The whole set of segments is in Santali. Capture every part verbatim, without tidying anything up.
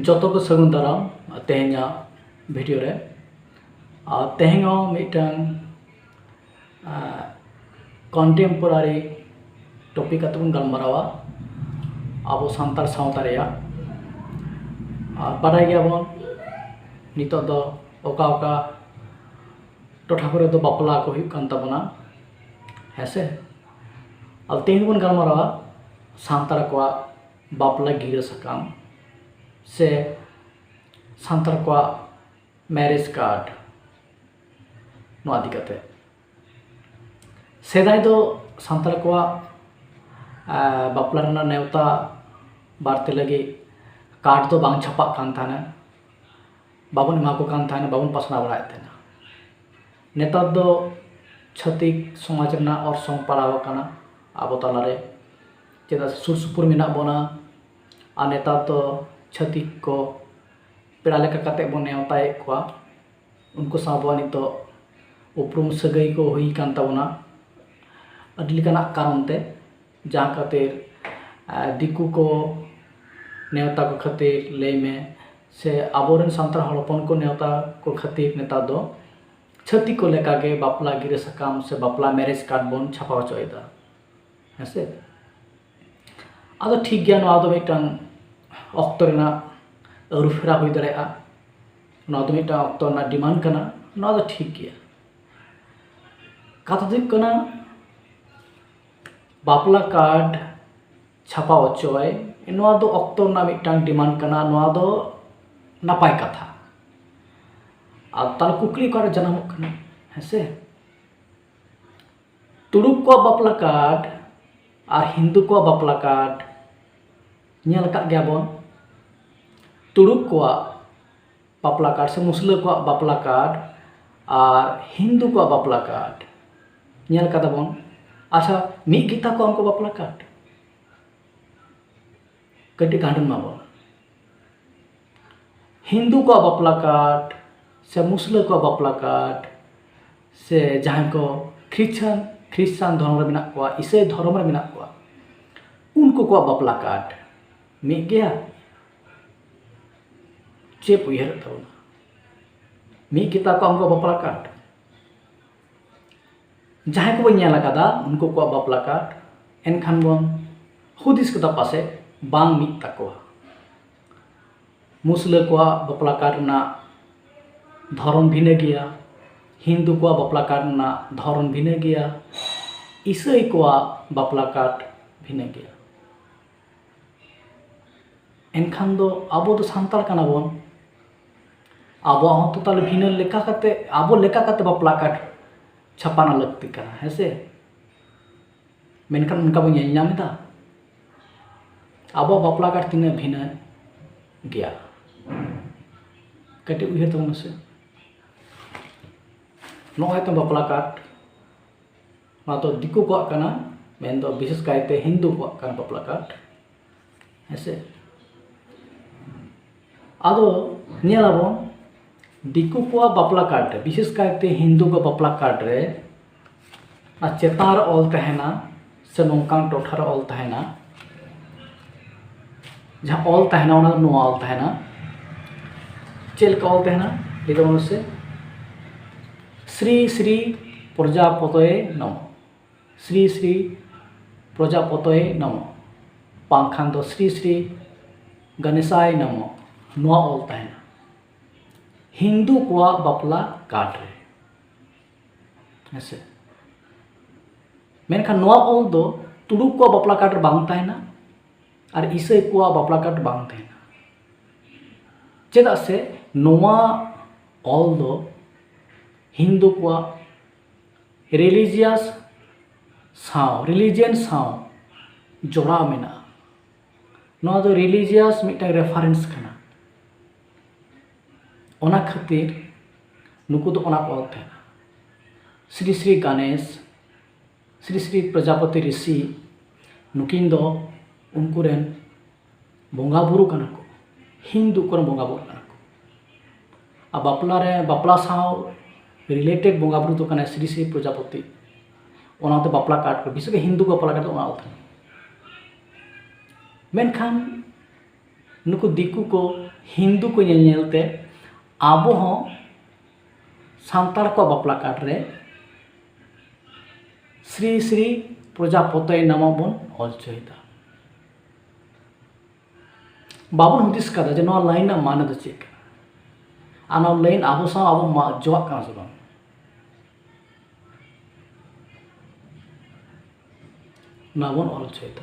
ᱡᱚᱛᱚ ᱠᱚ ᱥᱟᱹᱜᱩᱱ ᱫᱟᱨᱟᱢ ᱛᱮᱦᱮᱧᱟᱜ ᱵᱷᱤᱰᱤᱭᱳ ᱨᱮ᱾ ᱟᱨ ᱛᱮᱦᱮᱧ ᱦᱚᱸ ᱢᱤᱫᱴᱟᱝ ᱠᱚᱱᱴᱮᱢᱯᱳᱨᱟᱨᱤ ᱴᱚᱯᱤᱠ ᱠᱟᱛᱮ ᱵᱚᱱ ᱜᱟᱞᱢᱟᱨᱟᱣᱟ, ᱟᱵᱚ ᱥᱟᱱᱛᱟᱲ ᱥᱟᱶᱛᱟ ᱨᱮᱭᱟᱜ᱾ ᱟᱨ ᱵᱟᱰᱟᱭ ᱜᱮᱭᱟᱵᱚᱱ ᱱᱤᱛᱚᱜ ᱫᱚ ᱚᱠᱟ ᱚᱠᱟ ᱴᱚᱴᱷᱟ ᱠᱚᱨᱮ ᱫᱚ ᱵᱟᱯᱞᱟ ᱠᱚ ᱦᱩᱭᱩᱜ ᱠᱟᱱ ᱛᱟᱵᱚᱱᱟ, ᱦᱮᱸ ᱥᱮ? ᱟᱫᱚ ᱛᱮᱦᱮᱧ ᱫᱚᱵᱚᱱ ᱜᱟᱞᱢᱟᱨᱟᱣᱟ ᱥᱟᱱᱛᱟᱲ ᱠᱚᱣᱟᱜ ᱵᱟᱯᱞᱟ ᱜᱤᱨᱟᱹ ᱥᱟᱠᱟᱢ ᱥᱮ ᱥᱟᱱᱛᱟᱲ ᱠᱚᱣᱟᱜ ᱢᱮᱨᱮᱡᱽ ᱠᱟᱨᱰ, ᱱᱚᱣᱟ ᱤᱫᱤ ᱠᱟᱛᱮ᱾ ᱥᱮᱫᱟᱭ ᱫᱚ ᱥᱟᱱᱛᱟᱲ ᱠᱚᱣᱟᱜ ᱵᱟᱯᱞᱟ ᱨᱮᱱᱟᱜ ᱱᱮᱣᱛᱟ ᱵᱟᱨᱛᱮ ᱞᱟᱹᱜᱤᱫ ᱠᱟᱨᱰ ᱫᱚ ᱵᱟᱝ ᱪᱷᱟᱯᱟᱜ ᱠᱟᱱ ᱛᱟᱦᱮᱱᱟ, ᱵᱟᱵᱚᱱ ᱮᱢᱟ ᱠᱚ ᱠᱟᱱ ᱛᱟᱦᱮᱱᱟ, ᱵᱟᱵᱚᱱ ᱯᱟᱥᱱᱟᱣ ᱵᱟᱲᱟᱭᱮᱫ ᱛᱟᱦᱮᱱᱟ᱾ ᱱᱮᱛᱟᱨ ᱫᱚ ᱪᱷᱟᱹᱛᱤᱠ ᱥᱚᱢᱟᱡᱽ ᱨᱮᱱᱟᱜ ᱚᱨᱥᱚᱝ ᱯᱟᱲᱟᱣ ᱟᱠᱟᱱᱟ ᱟᱵᱚ ᱛᱟᱞᱟᱨᱮ, ᱪᱮᱫᱟᱜ ᱥᱮ ᱥᱩᱨ ᱥᱩᱯᱩᱨ ᱢᱮᱱᱟᱜ ᱵᱚᱱᱟ᱾ ᱟᱨ ᱱᱮᱛᱟᱨ ᱫᱚ ᱪᱷᱟᱹᱛᱤᱠ ᱠᱚ ᱯᱮᱲᱟ ᱞᱮᱠᱟ ᱠᱟᱛᱮ ᱵᱚᱱ ᱱᱮᱣᱛᱟᱭᱮᱫ ᱠᱚᱣᱟ᱾ ᱩᱱᱠᱩ ᱥᱟᱶ ᱟᱵᱚᱣᱟᱜ ᱱᱤᱛᱚᱜ ᱩᱯᱨᱩᱢ ᱥᱟᱹᱜᱟᱹᱭ ᱠᱚ ᱦᱩᱭ ᱟᱠᱟᱱ ᱛᱟᱵᱚᱱᱟ ᱟᱹᱰᱤ ᱞᱮᱠᱟᱱᱟᱜ ᱠᱟᱨᱚᱱ ᱛᱮ, ᱡᱟᱦᱟᱸ ᱠᱷᱟᱹᱛᱤᱨ ᱫᱤᱠᱩ ᱠᱚ ᱱᱮᱣᱛᱟ ᱠᱚ ᱠᱷᱟᱹᱛᱤᱨ ᱞᱟᱹᱭ ᱢᱮ, ᱥᱮ ᱟᱵᱚᱨᱮᱱ ᱥᱟᱱᱛᱟᱲ ᱦᱚᱲ ᱦᱚᱯᱚᱱ ᱠᱚ ᱱᱮᱣᱛᱟ ᱠᱚ ᱠᱷᱟᱹᱛᱤᱨ ᱱᱮᱛᱟᱨ ᱫᱚ ᱪᱷᱟᱹᱛᱤᱠ ᱠᱚ ᱞᱮᱠᱟᱜᱮ ᱵᱟᱯᱞᱟ ᱜᱤᱨᱟᱹ ᱥᱟᱠᱟᱢ ᱥᱮ ᱵᱟᱯᱞᱟ ᱢᱮᱨᱮᱡᱽ ᱠᱟᱨᱰ ᱵᱚᱱ ᱪᱷᱟᱯᱟ ᱦᱚᱪᱚᱭᱮᱫᱟ, ᱦᱮᱸ ᱥᱮ? ᱟᱫᱚ ᱴᱷᱤᱠ ᱜᱮᱭᱟ, ᱱᱚᱣᱟ ᱫᱚ ᱢᱤᱫᱴᱟᱝ ᱚᱠᱛᱚ ᱨᱮᱱᱟᱜ ᱟᱹᱨᱩ ᱯᱷᱮᱨᱟᱣ ᱦᱩᱭ ᱫᱟᱲᱮᱭᱟᱜᱼᱟ, ᱱᱚᱣᱟ ᱫᱚ ᱢᱤᱫᱴᱟᱝ ᱚᱠᱛᱚ ᱨᱮᱱᱟᱜ ᱰᱤᱢᱟᱱᱰ ᱠᱟᱱᱟ, ᱱᱚᱣᱟ ᱫᱚ ᱴᱷᱤᱠ ᱜᱮᱭᱟ᱾ ᱠᱟᱛᱷᱟ ᱫᱚ ᱦᱩᱭᱩᱜ ᱠᱟᱱᱟ, ᱵᱟᱯᱞᱟ ᱠᱟᱨᱰ ᱪᱷᱟᱯᱟ ᱦᱚᱪᱚᱭ, ᱱᱚᱣᱟ ᱫᱚ ᱚᱠᱛᱚ ᱨᱮᱱᱟᱜ ᱢᱤᱫᱴᱟᱝ ᱰᱤᱢᱟᱱᱰ ᱠᱟᱱᱟ, ᱱᱚᱣᱟ ᱫᱚ ᱱᱟᱯᱟᱭ ᱠᱟᱛᱷᱟ᱾ ᱟᱨ ᱛᱟᱦᱚᱞᱮ ᱠᱩᱠᱞᱤ ᱚᱠᱟᱨᱮ ᱡᱟᱱᱟᱢᱚᱜ ᱠᱟᱱᱟ? ᱦᱮᱸ ᱥᱮ? ᱛᱩᱲᱩᱠ ᱠᱚᱣᱟᱜ ᱵᱟᱯᱞᱟ ᱠᱟᱨᱰ ᱟᱨ ᱦᱤᱱᱫᱩ ᱠᱚᱣᱟᱜ ᱵᱟᱯᱞᱟ ᱠᱟᱨᱰ ᱧᱮᱞ ᱟᱠᱟᱫ ᱜᱮᱭᱟ ᱵᱚᱱ᱾ ᱛᱩᱲᱩᱠ ᱠᱚᱣᱟᱜ ᱵᱟᱯᱞᱟ ᱠᱟᱨᱰ ᱥᱮ ᱢᱩᱥᱞᱟᱹ ᱠᱚᱣᱟᱜ ᱵᱟᱯᱞᱟ ᱠᱟᱨᱰ ᱟᱨ ᱦᱤᱱᱫᱩ ᱠᱚᱣᱟᱜ ᱵᱟᱯᱞᱟ ᱠᱟᱨᱰ ᱧᱮᱞ ᱠᱟᱫᱟ ᱵᱚᱱ᱾ ᱟᱪᱪᱷᱟ, ᱢᱤᱫ ᱜᱮᱛᱟ ᱠᱚᱣᱟ ᱩᱱᱠᱩ ᱵᱟᱯᱞᱟ ᱠᱟᱨᱰ? ᱠᱟᱹᱴᱤᱡ ᱜᱟᱱᱰᱮ ᱢᱟ ᱵᱚᱱ᱾ ᱦᱤᱱᱫᱩ ᱠᱚᱣᱟᱜ ᱵᱟᱯᱞᱟ ᱠᱟᱨᱰ ᱥᱮ ᱢᱩᱥᱞᱟᱹ ᱠᱚᱣᱟᱜ ᱵᱟᱯᱞᱟ ᱠᱟᱨᱰ ᱥᱮ ᱡᱟᱦᱟᱸᱭ ᱠᱚ ᱠᱷᱨᱤᱥᱪᱟᱱ, ᱠᱷᱨᱤᱥᱪᱟᱱ ᱫᱷᱚᱨᱚᱢ ᱨᱮ ᱢᱮᱱᱟᱜ ᱠᱚᱣᱟ, ᱤᱥᱟᱹᱭ ᱫᱷᱚᱨᱚᱢ ᱨᱮ ᱢᱮᱱᱟᱜ ᱠᱚᱣᱟ, ᱩᱱᱠᱩ ᱠᱚᱣᱟᱜ ᱵᱟᱯᱞᱟ ᱠᱟᱨᱰ ᱢᱤᱫ ᱜᱮᱭᱟ? ᱪᱮᱫ ᱩᱭᱦᱟᱹᱨᱮᱫ ᱛᱟᱵᱚᱱᱟ? ᱢᱤᱫ ᱜᱮᱛᱟ ᱠᱚᱣᱟ ᱩᱱᱠᱩᱣᱟᱜ ᱵᱟᱯᱞᱟ ᱠᱟᱨᱰ? ᱡᱟᱦᱟᱸᱭ ᱠᱚᱵᱚᱱ ᱧᱮᱞ ᱟᱠᱟᱫᱟ ᱩᱱᱠᱩ ᱠᱚᱣᱟᱜ ᱵᱟᱯᱞᱟ ᱠᱟᱨᱰ, ᱮᱱᱠᱷᱟᱱ ᱵᱚᱱ ᱦᱩᱫᱤᱥ ᱠᱮᱫᱟ ᱯᱟᱥᱮᱡ ᱵᱟᱝ ᱢᱤᱫ ᱛᱟᱠᱚᱣᱟ᱾ ᱢᱩᱥᱞᱟᱹ ᱠᱚᱣᱟᱜ ᱵᱟᱯᱞᱟ ᱠᱟᱨᱰ ᱨᱮᱱᱟᱜ ᱫᱷᱚᱨᱚᱱ ᱵᱷᱤᱱᱟᱹ ᱜᱮᱭᱟ, ᱦᱤᱱᱫᱩ ᱠᱚᱣᱟᱜ ᱵᱟᱯᱞᱟ ᱠᱟᱨᱰ ᱨᱮᱱᱟᱜ ᱫᱷᱚᱨᱚᱱ ᱵᱷᱤᱱᱟᱹ ᱜᱮᱭᱟ, ᱤᱥᱟᱹᱭ ᱠᱚᱣᱟᱜ ᱵᱟᱯᱞᱟ ᱠᱟᱨᱰ ᱵᱷᱤᱱᱟᱹ ᱜᱮᱭᱟ᱾ ᱮᱱᱠᱷᱟᱱ ᱫᱚ ᱟᱵᱚ ᱫᱚ ᱥᱟᱱᱛᱟᱲ ᱠᱟᱱᱟ ᱵᱚᱱ, ᱟᱵᱚᱣᱟᱜ ᱦᱚᱸ ᱛᱚ ᱛᱟᱦᱞᱮ ᱵᱷᱤᱱᱟᱹ ᱞᱮᱠᱟ ᱠᱟᱛᱮ, ᱟᱵᱚ ᱞᱮᱠᱟ ᱠᱟᱛᱮ ᱵᱟᱯᱞᱟ ᱠᱟᱨᱰ ᱪᱷᱟᱯᱟᱱᱟ ᱞᱟᱹᱠᱛᱤ ᱠᱟᱱᱟ, ᱦᱮᱸ ᱥᱮ? ᱢᱮᱱᱠᱷᱟᱱ ᱚᱱᱠᱟ ᱵᱚᱱ ᱧᱮᱞ ᱧᱟᱢ ᱮᱫᱟ? ᱟᱵᱚᱣᱟᱜ ᱵᱟᱯᱞᱟ ᱠᱟᱨᱰ ᱛᱤᱱᱟᱹᱜ ᱵᱷᱤᱱᱟᱹ ᱜᱮᱭᱟ, ᱠᱟᱹᱴᱤᱡ ᱩᱭᱦᱟᱹᱨ ᱛᱟᱵᱚᱱ ᱢᱮᱥᱮ᱾ ᱱᱚᱜᱼᱚᱭ ᱛᱚ ᱵᱟᱯᱞᱟ ᱠᱟᱨᱰ, ᱱᱚᱣᱟ ᱫᱚ ᱫᱤᱠᱩ ᱠᱚᱣᱟᱜ ᱠᱟᱱᱟ, ᱢᱮᱱᱫᱚ ᱵᱤᱥᱮᱥ ᱠᱟᱭᱛᱮ ᱦᱤᱱᱫᱩ ᱠᱚᱣᱟᱜ ᱠᱟᱱᱟ ᱵᱟᱯᱞᱟ ᱠᱟᱨᱰ, ᱦᱮᱸ ᱥᱮ? ᱟᱫᱚ ᱧᱮᱞᱟᱵᱚᱱ, ᱫᱤᱠᱩ ᱠᱚᱣᱟᱜ ᱵᱟᱯᱞᱟ ᱠᱟᱨᱰ ᱨᱮ, ᱵᱤᱥᱮᱥ ᱠᱟᱭᱛᱮ ᱦᱤᱱᱫᱩ ᱠᱚ ᱵᱟᱯᱞᱟ ᱠᱟᱨᱰ ᱨᱮ, ᱟᱨ ᱪᱮᱛᱟᱱ ᱨᱮ ᱚᱞ ᱛᱟᱦᱮᱱᱟ ᱥᱮ ᱱᱚᱝᱠᱟᱱ ᱴᱚᱴᱷᱟ ᱨᱮ ᱚᱞ ᱛᱟᱦᱮᱱᱟ, ᱡᱟᱦᱟᱸ ᱚᱞ ᱛᱟᱦᱮᱱᱟ ᱚᱱᱟ ᱫᱚ ᱱᱚᱣᱟ ᱚᱞ ᱛᱟᱦᱮᱱᱟ᱾ ᱪᱮᱫ ᱞᱮᱠᱟ ᱚᱞ ᱛᱟᱦᱮᱱᱟ ᱞᱟᱹᱭ ᱛᱟᱵᱚᱱ ᱢᱮᱥᱮ? ᱥᱨᱤ ᱥᱨᱤ ᱯᱨᱚᱡᱟᱯᱚᱛᱚᱭᱮ ᱱᱚᱢᱚ, ᱥᱨᱤ ᱥᱨᱤ ᱯᱨᱚᱡᱟᱯᱚᱛᱚᱭᱮ ᱱᱚᱢᱚ, ᱵᱟᱝᱠᱷᱟᱱ ᱫᱚ ᱥᱨᱤ ᱥᱨᱤ ᱜᱚᱱᱮᱥᱟᱭ ᱱᱚᱢᱚ, ᱱᱚᱣᱟ ᱚᱞ ᱛᱟᱦᱮᱱᱟ ᱦᱤᱱᱫᱩ ᱠᱚᱣᱟᱜ ᱵᱟᱯᱞᱟ ᱠᱟᱨᱰ ᱨᱮ, ᱦᱮᱸᱥᱮ? ᱢᱮᱱᱠᱷᱟᱱ ᱱᱚᱣᱟ ᱚᱞ ᱫᱚ ᱛᱩᱲᱩᱠ ᱠᱚᱣᱟᱜ ᱵᱟᱯᱞᱟ ᱠᱟᱨᱰ ᱨᱮ ᱵᱟᱝ ᱛᱟᱦᱮᱱᱟ ᱟᱨ ᱤᱥᱟᱹᱭ ᱠᱚᱣᱟᱜ ᱵᱟᱯᱞᱟ ᱠᱟᱨᱰ ᱵᱟᱝ ᱛᱟᱦᱮᱱᱟ᱾ ᱪᱮᱫᱟᱜ ᱥᱮ ᱱᱚᱣᱟ ᱚᱞ ᱫᱚ ᱦᱤᱱᱫᱩ ᱠᱚᱣᱟᱜ ᱨᱤᱞᱤᱡᱤᱭᱟᱥ ᱥᱟᱶ, ᱨᱤᱞᱤᱡᱤᱭᱟᱱ ᱥᱟᱶ ᱡᱚᱲᱟᱣ ᱢᱮᱱᱟᱜᱼᱟ᱾ ᱱᱚᱣᱟ ᱫᱚ ᱨᱤᱞᱤᱡᱤᱭᱟᱥ ᱢᱤᱫᱴᱟᱝ ᱨᱮᱯᱷᱟᱨᱮᱱᱥ ᱠᱟᱱᱟ᱾ ᱚᱱᱟ ᱠᱷᱟᱹᱛᱤᱨ ᱱᱩᱠᱩ ᱫᱚ ᱚᱱᱟ ᱠᱚ ᱚᱞ ᱛᱟᱦᱮᱱᱟ᱾ ᱥᱨᱤ ᱥᱨᱤ ᱜᱚᱱᱮᱥ, ᱥᱨᱤ ᱥᱨᱤ ᱯᱨᱚᱡᱟᱯᱚᱛᱤ ᱨᱤᱥᱤ, ᱱᱩᱠᱤᱱ ᱫᱚ ᱩᱱᱠᱩ ᱨᱮᱱ ᱵᱚᱸᱜᱟ ᱵᱩᱨᱩ ᱠᱟᱱᱟ ᱠᱚ, ᱦᱤᱱᱫᱩ ᱠᱚᱨᱮᱱ ᱵᱚᱸᱜᱟ ᱵᱩᱨᱩ ᱠᱟᱱᱟ ᱠᱚ᱾ ᱟᱨ ᱵᱟᱯᱞᱟ ᱨᱮ, ᱵᱟᱯᱞᱟ ᱥᱟᱶ ᱨᱤᱞᱮᱴᱮᱰ ᱵᱚᱸᱜᱟ ᱵᱩᱨᱩ ᱫᱚ ᱠᱟᱱᱟᱭ ᱥᱨᱤ ᱥᱨᱤ ᱯᱨᱚᱡᱟᱯᱚᱛᱤ᱾ ᱚᱱᱟᱛᱮ ᱵᱟᱯᱞᱟ ᱠᱟᱨᱰ ᱠᱚ, ᱵᱤᱥᱮᱥ ᱠᱟᱨ ᱦᱤᱱᱫᱩ ᱵᱟᱯᱞᱟ ᱠᱟᱨᱰ ᱫᱚ ᱚᱱᱟ ᱚᱞ ᱛᱟᱦᱮᱱᱟ᱾ ᱢᱮᱱᱠᱷᱟᱱ ᱱᱩᱠᱩ ᱫᱤᱠᱩ ᱠᱚ, ᱦᱤᱱᱫᱩ ᱠᱚ ᱧᱮᱞ ᱧᱮᱞ ᱛᱮ ᱟᱵᱚ ᱦᱚᱸ ᱥᱟᱱᱛᱟᱲ ᱠᱚᱣᱟᱜ ᱵᱟᱯᱞᱟ ᱠᱟᱨᱰ ᱨᱮ ᱥᱨᱤ ᱥᱨᱤ ᱯᱨᱚᱡᱟᱯᱚᱛᱟᱭ ᱱᱟᱢᱟ ᱵᱚᱱ ᱚᱞ ᱦᱚᱪᱚᱭᱮᱫᱟ᱾ ᱵᱟᱵᱚᱱ ᱦᱩᱫᱤᱥ ᱠᱟᱫᱟ ᱡᱮ ᱱᱚᱣᱟ ᱞᱟᱭᱤᱱ ᱨᱮᱱᱟᱜ ᱢᱟᱱᱮ ᱫᱚ ᱪᱮᱫ ᱠᱟᱱᱟ, ᱟᱨ ᱱᱚᱣᱟ ᱞᱟᱭᱤᱱ ᱟᱵᱚ ᱥᱟᱶ ᱟᱵᱚ ᱢᱟ ᱡᱚᱣᱟᱜ ᱠᱟᱱᱟ ᱥᱮ ᱵᱟᱝ᱾ ᱱᱚᱣᱟ ᱵᱚᱱ ᱚᱞ ᱦᱚᱪᱚᱭᱮᱫᱟ,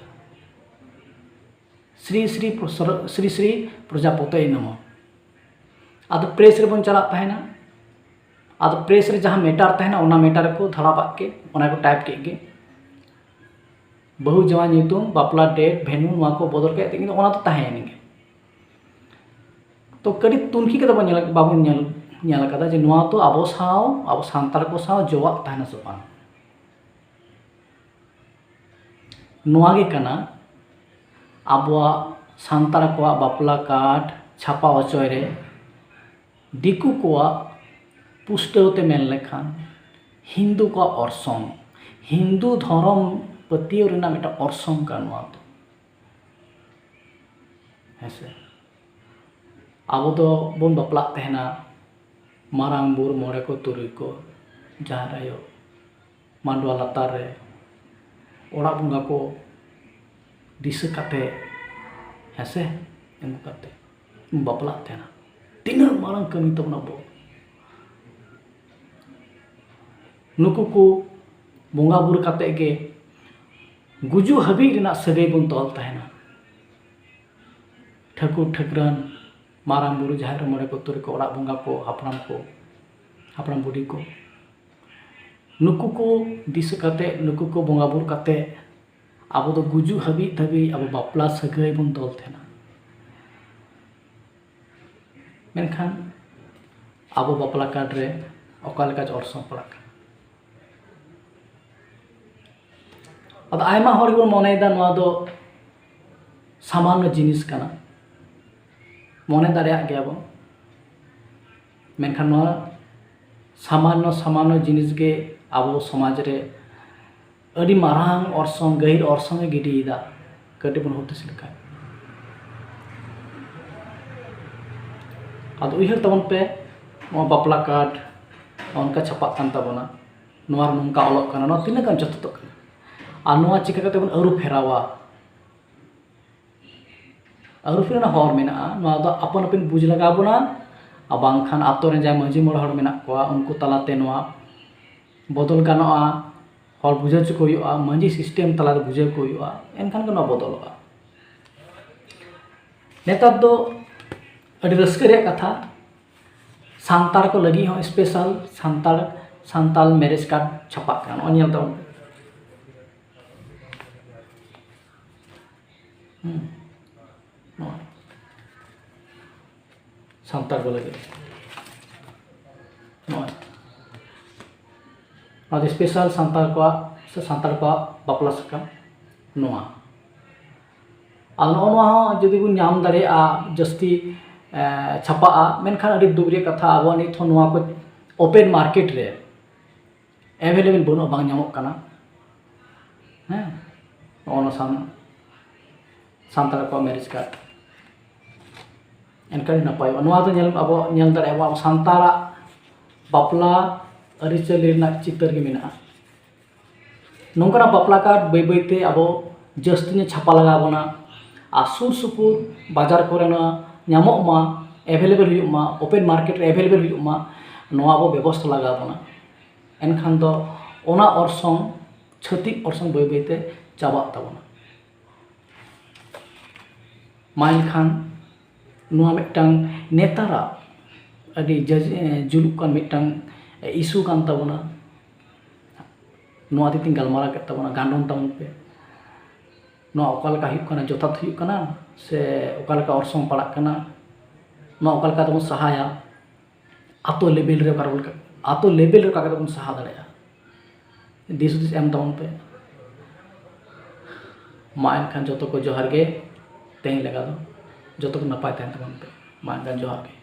ᱥᱨᱤ ᱥᱨᱤ ᱯᱨᱚᱥᱨ-, ᱥᱨᱤ ᱥᱨᱤ ᱯᱨᱚᱡᱟᱯᱚᱛᱟᱭ ᱱᱟᱢᱟ᱾ ᱟᱫᱚ ᱯᱨᱮᱥ ᱨᱮᱵᱚᱱ ᱪᱟᱞᱟᱜ ᱛᱟᱦᱮᱱᱟ᱾ ᱟᱫᱚ ᱯᱨᱮᱥ ᱨᱮ ᱡᱟᱦᱟᱸ ᱢᱮᱴᱟᱨ ᱛᱟᱦᱮᱱᱟ, ᱚᱱᱟ ᱢᱮᱴᱟᱨ ᱨᱮᱠᱚ ᱫᱷᱟᱲᱟᱵᱟᱜ ᱠᱮᱫ, ᱚᱱᱟ ᱠᱚ ᱴᱟᱭᱤᱯ ᱠᱮᱫ ᱜᱮ᱾ ᱵᱟᱹᱦᱩ ᱡᱟᱶᱟᱭ ᱧᱩᱛᱩᱢ, ᱵᱟᱯᱞᱟ ᱰᱮᱴ, ᱵᱷᱮᱱᱩ, ᱱᱚᱣᱟ ᱠᱚ ᱵᱚᱫᱚᱞ ᱠᱮᱫ ᱛᱮ ᱚᱱᱟ ᱫᱚ ᱛᱟᱦᱮᱸᱭᱮᱱ ᱜᱮ᱾ ᱛᱚ ᱠᱟᱹᱴᱤᱡ ᱛᱩᱱᱠᱷᱤ ᱠᱟᱛᱮ ᱵᱚᱱ ᱧᱮᱞ, ᱵᱟᱵᱚᱱ ᱧᱮᱞ, ᱧᱮᱞ ᱟᱠᱟᱫᱟ ᱡᱮ ᱱᱚᱣᱟ ᱫᱚ ᱟᱵᱚ ᱥᱟᱶ, ᱟᱵᱚ ᱥᱟᱱᱛᱟᱲ ᱠᱚ ᱥᱟᱶ ᱡᱚᱣᱟᱜ ᱛᱟᱦᱮᱱᱟ ᱥᱮ ᱵᱟᱝ᱾ ᱱᱚᱣᱟ ᱜᱮ ᱠᱟᱱᱟ ᱟᱵᱚᱣᱟᱜ ᱥᱟᱱᱛᱟᱲ ᱠᱚᱣᱟᱜ ᱵᱟᱯᱞᱟ ᱠᱟᱨᱰ ᱪᱷᱟᱯᱟ ᱦᱚᱪᱚᱭ ᱨᱮ ᱫᱤᱠᱩ ᱠᱚᱣᱟᱜ ᱯᱩᱥᱴᱟᱹᱣ ᱛᱮ ᱢᱮᱱ ᱞᱮᱠᱷᱟᱱ ᱦᱤᱱᱫᱩ ᱠᱚᱣᱟᱜ ᱚᱨᱥᱚᱝ, ᱦᱤᱱᱫᱩ ᱫᱷᱚᱨᱚᱢ ᱯᱟᱹᱛᱭᱟᱹᱣ ᱨᱮᱱᱟᱜ ᱢᱤᱫᱴᱟᱝ ᱚᱨᱥᱚᱝ ᱠᱟᱱᱟ ᱱᱚᱣᱟ ᱫᱚ᱾ ᱦᱮᱸᱥᱮ? ᱟᱵᱚ ᱫᱚ ᱵᱚᱱ ᱵᱟᱯᱞᱟᱜ ᱛᱟᱦᱮᱱᱟ ᱢᱟᱨᱟᱝ ᱵᱩᱨᱩ, ᱢᱚᱬᱮ ᱠᱚ, ᱛᱩᱨᱩᱭ ᱠᱚ, ᱡᱟᱦᱮᱨ ᱟᱭᱳ, ᱢᱟᱰᱣᱟ ᱞᱟᱛᱟᱨ ᱨᱮ, ᱚᱲᱟᱜ ᱵᱚᱸᱜᱟ ᱠᱚ ᱫᱤᱥᱟᱹ ᱠᱟᱛᱮ, ᱦᱮᱸᱥᱮ, ᱮᱢ ᱠᱟᱛᱮ ᱵᱟᱯᱞᱟᱜ ᱛᱟᱦᱮᱱᱟ᱾ ᱛᱤᱱᱟᱹᱜ ᱢᱟᱨᱟᱝ ᱠᱟᱹᱢᱤ ᱛᱟᱵᱚᱱ ᱟᱵᱚ᱾ ᱱᱩᱠᱩ ᱠᱚ ᱵᱚᱸᱜᱟ ᱵᱩᱨᱩ ᱠᱟᱛᱮ ᱜᱮ ᱜᱩᱡᱩᱜ ᱦᱟᱹᱵᱤᱡ ᱨᱮᱱᱟᱜ ᱥᱟᱹᱜᱟᱹᱭ ᱵᱚᱱ ᱛᱚᱞ ᱛᱟᱦᱮᱱᱟ᱾ ᱴᱷᱟᱹᱠᱩᱨ ᱴᱷᱟᱹᱠᱨᱟᱹᱱ, ᱢᱟᱨᱟᱝ ᱵᱩᱨᱩ, ᱡᱟᱦᱮᱨ ᱢᱚᱬᱮ ᱠᱚ, ᱛᱩᱨᱩᱭ ᱠᱚ, ᱚᱲᱟᱜ ᱵᱚᱸᱜᱟ ᱠᱚ, ᱦᱟᱯᱲᱟᱢ ᱠᱚ, ᱦᱟᱯᱲᱟᱢ ᱵᱩᱰᱷᱤ ᱠᱚ, ᱱᱩᱠᱩ ᱠᱚ ᱫᱤᱥᱟᱹ ᱠᱟᱛᱮ, ᱱᱩᱠᱩ ᱠᱚ ᱵᱚᱸᱜᱟ ᱵᱩᱨᱩ ᱠᱟᱛᱮ ᱟᱵᱚ ᱫᱚ ᱜᱩᱡᱩᱜ ᱦᱟᱹᱵᱤᱡ ᱫᱷᱟᱹᱵᱤᱡ ᱟᱵᱚ ᱵᱟᱯᱞᱟ ᱥᱟᱹᱜᱟᱹᱭ ᱵᱚᱱ ᱛᱚᱞ ᱛᱟᱦᱮᱱᱟ᱾ ᱢᱮᱱᱠᱷᱟᱱ ᱟᱵᱚ ᱵᱟᱯᱞᱟ ᱠᱟᱨᱰ ᱨᱮ ᱚᱠᱟ ᱞᱮᱠᱟ ᱪᱚ ᱚᱨᱥᱚᱝ ᱯᱟᱲᱟᱜ ᱠᱟᱱᱟ᱾ ᱟᱫᱚ ᱟᱭᱢᱟ ᱦᱚᱲ ᱜᱮᱵᱚᱱ ᱢᱚᱱᱮᱭᱮᱫᱟ ᱱᱚᱣᱟ ᱫᱚ ᱥᱟᱢᱟᱱᱱᱚ ᱡᱤᱱᱤᱥ ᱠᱟᱱᱟ, ᱢᱚᱱᱮ ᱫᱟᱲᱮᱭᱟᱜ ᱜᱮᱭᱟ ᱵᱚᱱ᱾ ᱢᱮᱱᱠᱷᱟᱱ ᱱᱚᱣᱟ ᱥᱟᱢᱟᱱᱱᱚ, ᱥᱟᱢᱟᱱᱱᱚ ᱡᱤᱱᱤᱥ ᱜᱮ ᱟᱵᱚ ᱥᱚᱢᱟᱡᱽ ᱨᱮ ᱟᱹᱰᱤ ᱢᱟᱨᱟᱝ ᱚᱨᱥᱚᱝ, ᱜᱟᱹᱦᱤᱨ ᱚᱨᱥᱚᱝ ᱮ ᱜᱤᱰᱤᱭᱮᱫᱟ᱾ ᱠᱟᱹᱴᱤᱡ ᱵᱚᱱ ᱦᱩᱫᱤᱥ ᱞᱮᱠᱷᱟᱱ, ᱟᱫᱚ ᱩᱭᱦᱟᱹᱨ ᱛᱟᱵᱚᱱ ᱯᱮ, ᱱᱚᱣᱟ ᱵᱟᱯᱞᱟ ᱠᱟᱨᱰ ᱚᱱᱠᱟ ᱪᱷᱟᱯᱟᱜ ᱠᱟᱱ ᱛᱟᱵᱚᱱᱟ, ᱱᱚᱣᱟ ᱨᱮ ᱱᱚᱝᱠᱟ ᱚᱞᱚᱜ ᱠᱟᱱᱟ, ᱱᱚᱣᱟ ᱛᱤᱱᱟᱹᱜ ᱜᱟᱱ ᱡᱚᱛᱷᱟᱛᱚᱜ ᱠᱟᱱᱟ? ᱟᱨ ᱱᱚᱣᱟ ᱪᱤᱠᱟ ᱠᱟᱛᱮ ᱵᱚᱱ ᱟᱹᱨᱩ ᱯᱷᱮᱨᱟᱣᱟ? ᱟᱹᱨᱩ ᱯᱷᱮᱨᱟᱣ ᱨᱮᱱᱟᱜ ᱦᱚᱨ ᱢᱮᱱᱟᱜᱼᱟ, ᱱᱚᱣᱟ ᱫᱚ ᱟᱯᱟᱱ ᱟᱹᱯᱤᱱ ᱵᱩᱡᱽ ᱞᱟᱜᱟᱣ ᱵᱚᱱᱟ᱾ ᱟᱨ ᱵᱟᱝᱠᱷᱟᱱ ᱟᱛᱳ ᱨᱮ ᱡᱟᱦᱟᱸᱭ ᱢᱟᱹᱡᱷᱤ ᱢᱚᱬᱮ ᱦᱚᱲ ᱢᱮᱱᱟᱜ ᱠᱚᱣᱟ, ᱩᱱᱠᱩ ᱛᱟᱞᱟᱛᱮ ᱱᱚᱣᱟ ᱵᱚᱫᱚᱞ ᱜᱟᱱᱚᱜᱼᱟ, ᱦᱚᱲ ᱵᱩᱡᱷᱟᱹᱣ ᱦᱚᱪᱚ ᱠᱚ ᱦᱩᱭᱩᱜᱼᱟ, ᱢᱟᱹᱡᱷᱤ ᱥᱤᱥᱴᱮᱢ ᱛᱟᱞᱟᱨᱮ ᱵᱩᱡᱷᱟᱹᱣ ᱠᱚ ᱦᱩᱭᱩᱜᱼᱟ, ᱮᱱᱠᱷᱟᱱ ᱜᱮ ᱱᱚᱣᱟ ᱵᱚᱫᱚᱞᱚᱜᱼᱟ᱾ ᱱᱮᱛᱟᱨ ᱫᱚ ᱟᱹᱰᱤ ᱨᱟᱹᱥᱠᱟᱹ ᱨᱮᱭᱟᱜ ᱠᱟᱛᱷᱟ, ᱥᱟᱱᱛᱟᱲ ᱠᱚ ᱞᱟᱹᱜᱤᱫ ᱦᱚᱸ ᱥᱯᱮᱥᱟᱞ ᱥᱟᱱᱛᱟᱲ, ᱥᱟᱱᱛᱟᱲ ᱢᱮᱨᱮᱡᱽ ᱠᱟᱨᱰ ᱪᱷᱟᱯᱟᱜ ᱠᱟᱱᱟ᱾ ᱱᱚᱜᱼᱚᱭ ᱧᱮᱞ ᱛᱟᱵᱚᱱ ᱯᱮ᱾ ᱦᱩᱸ᱾ ᱱᱚᱜᱼᱚᱭ᱾ ᱥᱟᱱᱛᱟᱲ ᱠᱚ ᱞᱟᱹᱜᱤᱫ ᱱᱚᱜᱼᱚᱭ᱾ ᱱᱚᱣᱟ ᱫᱚ ᱥᱯᱮᱥᱟᱞ ᱥᱟᱱᱛᱟᱲ ᱠᱚᱣᱟᱜ ᱥᱮ ᱥᱟᱱᱛᱟᱲ ᱠᱚᱣᱟᱜ ᱵᱟᱯᱞᱟ ᱥᱟᱠᱟᱢ ᱱᱚᱣᱟ᱾ ᱟᱨ ᱱᱚᱜᱼᱚ ᱱᱚᱣᱟ ᱦᱚᱸ ᱡᱩᱫᱤ ᱵᱚᱱ ᱧᱟᱢ ᱫᱟᱲᱮᱭᱟᱜᱼᱟ, ᱡᱟᱹᱥᱛᱤ, ᱮ, ᱪᱷᱟᱯᱟᱜᱼᱟ, ᱢᱮᱱᱠᱷᱟᱱ ᱟᱹᱰᱤ ᱫᱩᱠ ᱨᱮᱭᱟᱜ ᱠᱟᱛᱷᱟ, ᱟᱵᱚᱣᱟᱜ ᱱᱤᱛ ᱦᱚᱸ ᱱᱚᱣᱟ ᱠᱚ ᱳᱯᱮᱱ ᱢᱟᱨᱠᱮᱴ ᱨᱮ ᱮᱵᱮᱞᱮᱵᱮᱞ ᱵᱟᱹᱱᱩᱜᱼᱟ, ᱵᱟᱝ ᱧᱟᱢᱚᱜ ᱠᱟᱱᱟ᱾ ᱦᱮᱸ, ᱱᱚᱜᱼᱚ ᱱᱚᱣᱟ ᱥᱟᱱ-, ᱥᱟᱱᱛᱟᱲ ᱠᱚᱣᱟᱜ ᱢᱮᱨᱮᱡᱽ ᱠᱟᱨᱰ᱾ ᱮᱱᱠᱷᱟᱱ ᱟᱹᱰᱤ ᱱᱟᱯᱟᱭᱚᱜᱼᱟ᱾ ᱱᱚᱣᱟ ᱫᱚ ᱧᱮᱞ, ᱟᱵᱚ ᱧᱮᱞ ᱫᱟᱲᱮᱭᱟᱜᱼᱟ, ᱟᱵᱚ ᱥᱟᱱᱛᱟᱲᱟᱜ ᱵᱟᱯᱞᱟ ᱟᱹᱨᱤᱪᱟᱹᱞᱤ ᱨᱮᱱᱟᱜ ᱪᱤᱛᱟᱹᱨ ᱜᱮ ᱢᱮᱱᱟᱜᱼᱟ᱾ ᱱᱚᱝᱠᱟᱱᱟᱜ ᱵᱟᱯᱞᱟ ᱠᱟᱨᱰ ᱵᱟᱹᱭ ᱵᱟᱹᱭᱛᱮ ᱟᱵᱚ ᱡᱟᱹᱥᱛᱤ ᱧᱚᱜ ᱪᱷᱟᱯᱟ ᱞᱟᱜᱟᱣ ᱵᱚᱱᱟ᱾ ᱟᱨ ᱥᱩᱨ ᱥᱩᱯᱩᱨ ᱵᱟᱡᱟᱨ ᱠᱚᱨᱮ ᱱᱚᱣᱟ ᱧᱟᱢᱚᱜ ᱢᱟ, ᱮᱵᱮᱞᱮᱵᱮᱞ ᱦᱩᱭᱩᱜ ᱢᱟ, ᱳᱯᱮᱱ ᱢᱟᱨᱠᱮᱴ ᱨᱮ ᱮᱵᱮᱞᱮᱵᱮᱞ ᱦᱩᱭᱩᱜ ᱢᱟ, ᱱᱚᱣᱟ ᱟᱵᱚ ᱵᱮᱵᱚᱥᱛᱷᱟ ᱞᱟᱜᱟᱣ ᱵᱚᱱᱟ᱾ ᱮᱱᱠᱷᱟᱱ ᱫᱚ ᱚᱱᱟ ᱚᱨᱥᱚᱝ, ᱪᱷᱟᱹᱛᱤᱠ ᱚᱨᱥᱚᱝ ᱵᱟᱹᱭ ᱵᱟᱹᱭᱛᱮ ᱪᱟᱵᱟᱜ ᱛᱟᱵᱚᱱᱟ᱾ ᱢᱟ ᱮᱱᱠᱷᱟᱱ ᱱᱚᱣᱟ ᱢᱤᱫᱴᱟᱝ ᱱᱮᱛᱟᱨᱟᱜ ᱟᱹᱰᱤ ᱡᱟᱡ-, ᱮ, ᱡᱩᱞᱩᱜ ᱠᱟᱱ ᱢᱤᱫᱴᱟᱝ ᱤᱥᱩ ᱠᱟᱱ ᱛᱟᱵᱚᱱᱟ᱾ ᱱᱚᱣᱟ ᱤᱫᱤ ᱛᱮᱧ ᱜᱟᱞᱢᱟᱨᱟᱣ ᱠᱮᱫ ᱛᱟᱵᱚᱱᱟ, ᱜᱟᱱᱰᱚᱱ ᱛᱟᱵᱚᱱ ᱯᱮ᱾ ᱱᱚᱣᱟ ᱚᱠᱟ ᱞᱮᱠᱟ ᱦᱩᱭᱩᱜ ᱠᱟᱱᱟ, ᱡᱚᱛᱷᱟᱛ ᱦᱩᱭᱩᱜ ᱠᱟᱱᱟ ᱥᱮ ᱚᱠᱟ ᱞᱮᱠᱟ ᱚᱨᱥᱚᱝ ᱯᱟᱲᱟᱜ ᱠᱟᱱᱟ, ᱱᱚᱣᱟ ᱚᱠᱟ ᱞᱮᱠᱟ ᱛᱮᱵᱚᱱ ᱥᱟᱦᱟᱭᱟ? ᱟᱛᱳ ᱞᱮᱵᱮᱞ ᱨᱮ ᱚᱠᱟ ᱨᱮᱵᱚᱱ, ᱟᱛᱳ ᱞᱮᱵᱮᱞ ᱨᱮ ᱚᱠᱟ ᱠᱟᱛᱮ ᱵᱚᱱ ᱥᱟᱦᱟ ᱫᱟᱲᱮᱭᱟᱜᱼᱟ, ᱫᱤᱥ ᱦᱩᱫᱤᱥ ᱮᱢ ᱛᱟᱵᱚᱱ ᱯᱮ᱾ ᱢᱟ ᱮᱱᱠᱷᱟᱱ ᱡᱚᱛᱚ ᱠᱚ ᱡᱚᱦᱟᱨ ᱜᱮ, ᱛᱮᱦᱮᱧ ᱞᱮᱠᱟ ᱫᱚ ᱡᱚᱛᱚ ᱠᱚ ᱱᱟᱯᱟᱭ ᱛᱟᱦᱮᱱ ᱛᱟᱵᱚᱱ ᱯᱮ᱾ ᱢᱟ ᱮᱱᱠᱷᱟᱱ ᱡᱚᱦᱟᱨ ᱜᱮ᱾